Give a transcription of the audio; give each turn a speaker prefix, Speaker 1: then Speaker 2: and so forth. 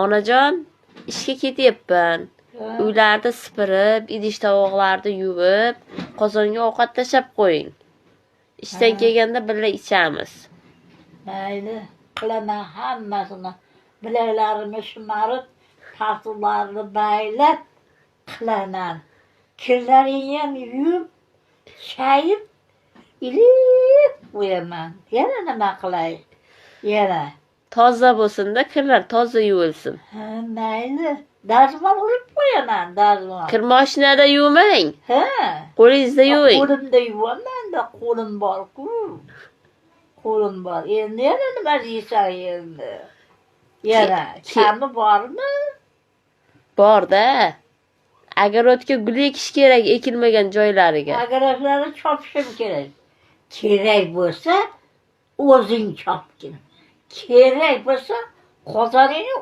Speaker 1: Onajon, ishga ketyapman.
Speaker 2: Ha,
Speaker 1: Uylarni sipirib, idish tovoqlarni yuvib, qozonga ovqat tashlab qo'ying. Ishdan
Speaker 2: Ha.
Speaker 1: kelganda birga ichamiz.
Speaker 2: Mayli, qilaman hammasini. Bilaklarimni shimarib, paxtalarni baylab qilaman. Kirlaringni ham yuvib, chayib, ilib qo'yaman. Yana nima qilay? Yana.
Speaker 1: Toza bo'lsin-da, kirlar toza yuvilsin.
Speaker 2: Ha, mayli. Dazmol urib qo'yaman, dazmol.
Speaker 1: Kir mashinada yuvmang,
Speaker 2: Ha.
Speaker 1: qo'lingizda yuving.
Speaker 2: Qo'limda yuvaman-da, qo'lim bor-ku. Qo'lim bor. Endi yana nima deysan endi? Yana kami bormi?
Speaker 1: Bor-da. Огород ga gul ekish kerak ekilmagan joylariga.
Speaker 2: Огород larni chopishim kerak. Kerak bo'lsa, o'zing chopgin. Kerak bo'lsa, qozoningni